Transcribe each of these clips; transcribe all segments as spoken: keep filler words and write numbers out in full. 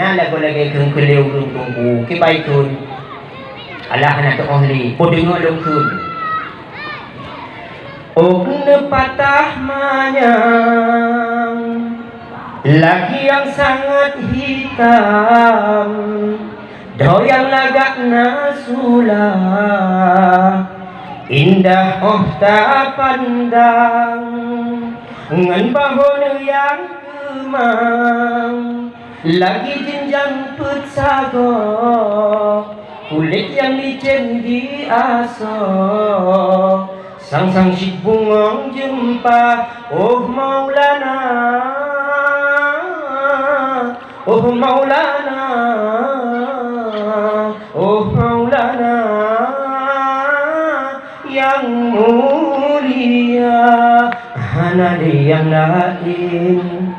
Hana lagée-lagée kheun keu lé ureuëng teungku, kiban kheun. Alah hana teuoh lé, beudeungoe lôn kheun. Ôk neupatah manyang, lagi nyang sangat hitam, doyang lagak na sula, indah óh tapandang, ngon bahô nyang keumang. Lagi jinjang peuet sagoe, kulét nyang licén di asoe, sang-sang cit bungöng jeumpa, oh Maulana, oh Maulana, oh Maulana nyang mulia, hana lé nyang laén.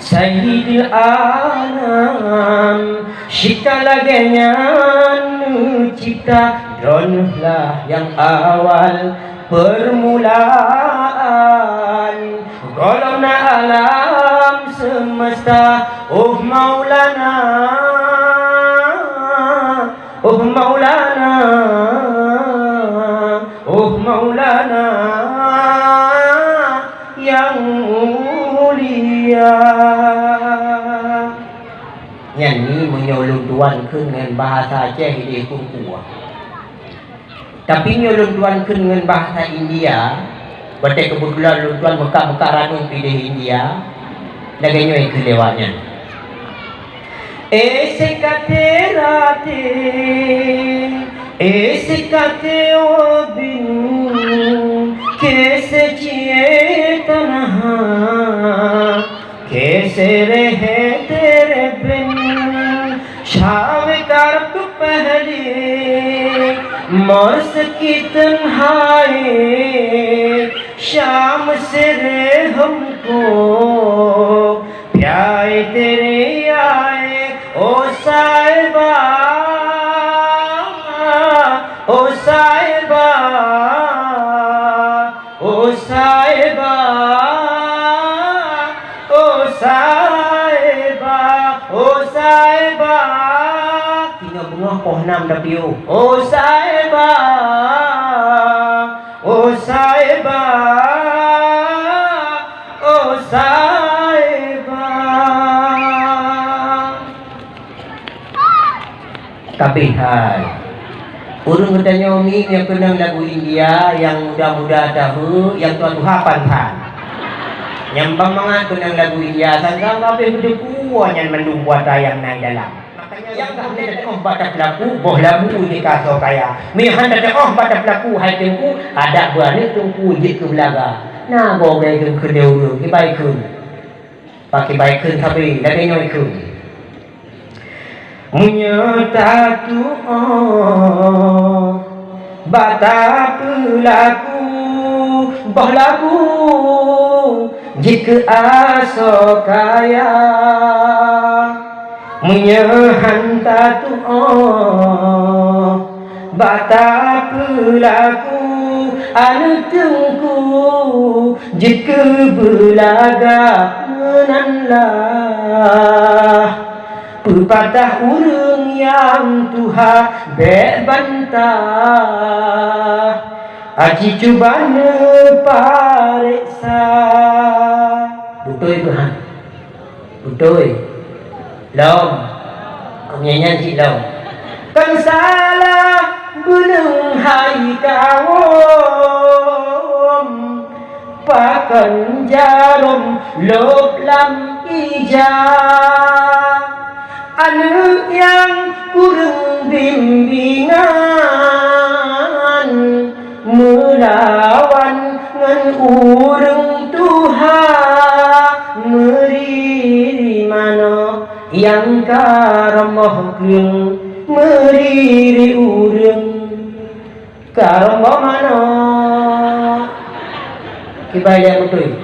Saidil Anam, cit ka lagée nyan neucipta, droeneueh lah nyang awal peurmulaan. Gohlom na alam seumeusta, oh Maulana, oh Maulana, oh Maulana nyang mulia. Nyan ni meunyoe lôn tuan kheun ngon bahasa Aceh idéh pun kuah. Tapi meunyoe lôn tuan kheun ngon bahasa India, watée keubeutulan lôn tuan meukat-meukat ranub idéh India, lagée nyoe kheun lé awak nyan. ऐसे करते रहते, ऐसे करते वो दिन, कैसे जिए तन्हा, कैसे रहे तेरे बिन। छाँव का रुख पहले, मर्स की तन्हाई, शाम से रे हमको प्याए तेरे आए, ओ साहिबा, ओ साहिबा, ओ साहिबा, ओ साहिबा, ओ साहिबा। Singoh beungoh poh nam tapiôh. O sahiba, o sahiba, o sahiba. Kabeh hai. Ureuëng geutanyoe mi nyang keunong lagu India, nyang muda-muda tahu, nyang tuha-tuha pan-pan. Nyang ban mangat keunong lagu India, sang-sang kabeh beuteupeue nyan mandum buatan nyang na dalam. Nyang ka hana teuoh bak tapeulaku, boh labu jeuet keu asoe kaya. Meuhan teuoh bak tapeulaku hai teungku, adak beuaneuk teungku jeuet keu beulaga. Na goe geukeudeh ureuëng, kiban kheun. Pakiban kheun sabe, lagée nyoe kheun. Meunyoe tatuoh bak tapeulaku, boh labu jeuet keu asoe kaya. Meunyoe han tatuoh bak tapeulaku, aneuk teungku jeuet keu beulaga meunan lah. Peupatah ureuëng nyang tuha bék bantah, aci cuba neupareksa. Beutôi keuh han? Beutôi. Lom. Keu nyan cit lom. Kon salah beuneung hai kawöm, pakon jarom lôb lam ija. Aneuk nyang kureueng bimbingan, meulawan ngon ureuëng tuha, meuriri manök nyang ka rumoh kleueng, meuriri ureuëng ka rumoh manök. Kiban nyang beutôi.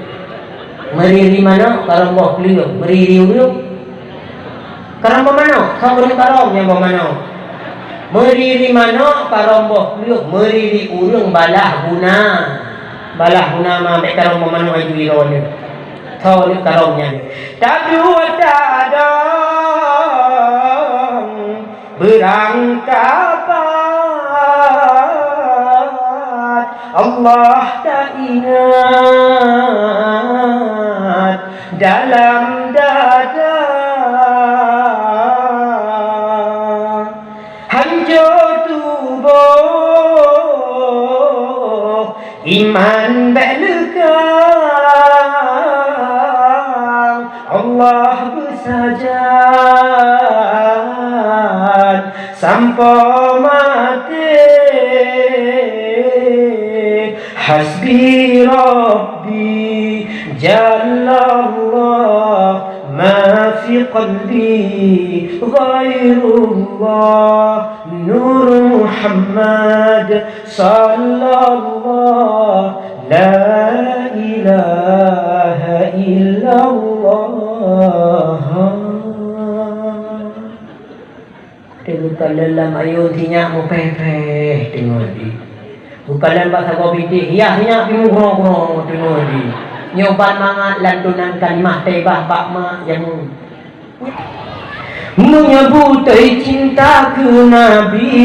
Meuriri manök ka rumoh kleueng, meuriri ureuëng ka rumoh manök, soe ureuëng ka rumoh nyang boh manök. Meuriri manök ka rumoh kleueng, meuriri ureuëng balah guna. Balah guna ma bék ka rumoh manök aju iroe nyoe. Soe ureuëng ka rumoh nyan. Tadu tado. Beurangkapat Allah taingat dalam dada. Hanco tuboh iman bék leukang Allah beusajan sampoe maté. Hasbi Rabbi Jallallah, ma fi qalbi ghairullah, Nur Muhammad Sallallahu la ilaha illallah. Teuka leulam ayôn sinyak meupéh-péh teungoh di. Bukan lam bak sagoe bintéh, hiah sinyak pih meugroe-groe teungoh di. Nyoe ban mangat lantunan kalimah teuka bak mak jameun. Meunyoe beutôi cinta keu Nabi,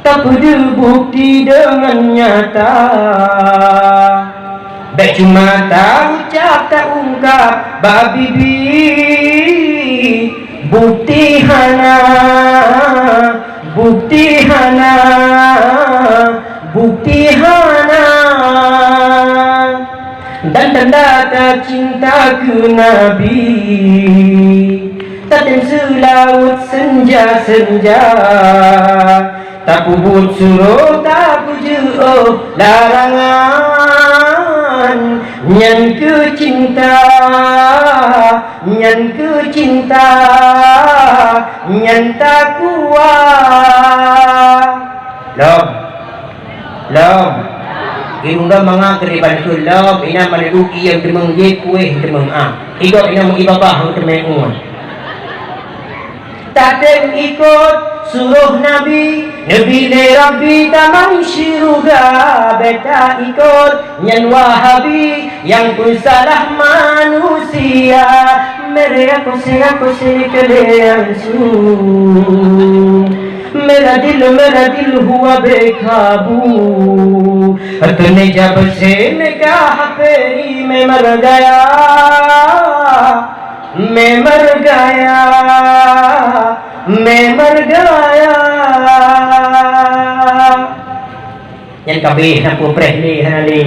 tapeudeuh bukti deungon nyata. Bék cuma taucap taungkab bak bibi, bukti hana, bukti hana, bukti hana. Dan tanda tacinta keu Nabi, tatem seulaweuet senja-senja, tapeubuet suroh tapeujeuet larangan. Nyan keuh cinta, nyan keuh cinta, nyan takwa. Lom. Lom. Ibu dah mangat keu dibantu lom, inan manedu iem teumeung jép kueh teumeung am. Igob inan meuibabah teumeung ueh. Tatem ikot suroh Nabi, Nabi lé Rabbi tamong syeuruga. Bék taikot nyan Wahabi nyang peusalah manusia. Mere aku sing aku sini kalian su. Meradil, meradil huwa bekabu. Atau neja bersih mega haperi memergaya. Memergaya. Memergaya. Nyan kabeh na peupreh lé hana lé.